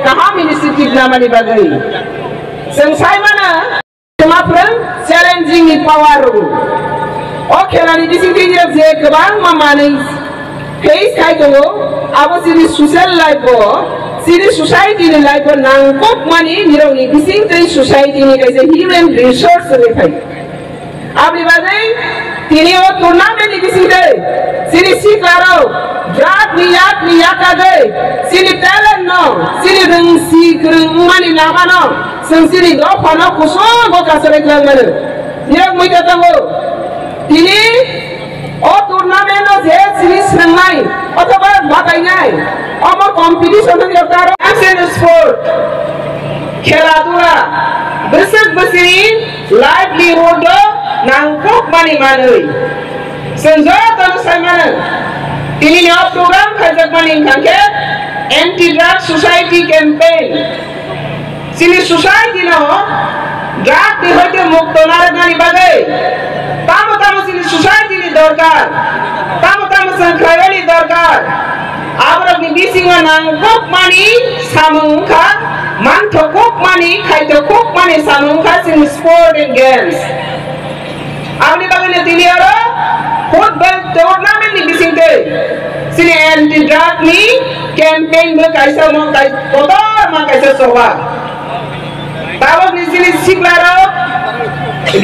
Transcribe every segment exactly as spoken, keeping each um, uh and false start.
Kaham initiative namani bagwi. Chwng sai mano, Sema phrwng challenging ni power rw. O khela ni bising twi je kwbangma manwi face khai tongo, abo chini social life o, chini society ni life o nangkok mani nirok ni bising twi society ni kaisa human resource wngwi phai. Aboni bagwi tini o tournament ni bising twi chini sikla rok drug ni yak ni yakagwi chini talent no, chini rwngsi kwrwng wngmani lama no, chwng chini dophano kusungo kasalai khlai mano. Niyok muita tongo. Tini o tournament o je chini swngnai othoba batainai, omo competition wngwi rok taro. Action sport, khela dula, bwswk bwswini livelihood o nangkukmani manwi. Chwng jotono sai mano, tinini o program khaijakmani wngkha khe anti drug society campaign. Chini society no drug ni hoite mukto narwknani bagwi tamo tamo chini society ni dorkar, tamo tamo chwng khlaimani dorkar, aborokni bisingo nangkukmani samung wngkha, manthokukmani, khaitokukmani samung wngkha chini sport and games. Aboni bagwino tini oro football tournament ni bisingtwi chini anti drug ni campaign bo kaisa mo kai-, kotorma kaisa choba. Tabokni chini siklarok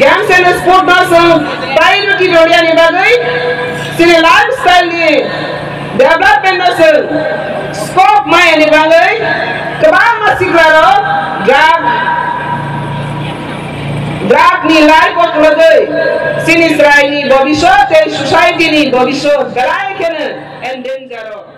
games and sport no chwng priority rwya ni bagwi chini lifestyle ni development no chwng scope maya ni bagwi kwbangma siklarok drug Drug ni life o kwlwgwi chini chwraini bobiswt tei society ni bobiswt belai kheno endanger o.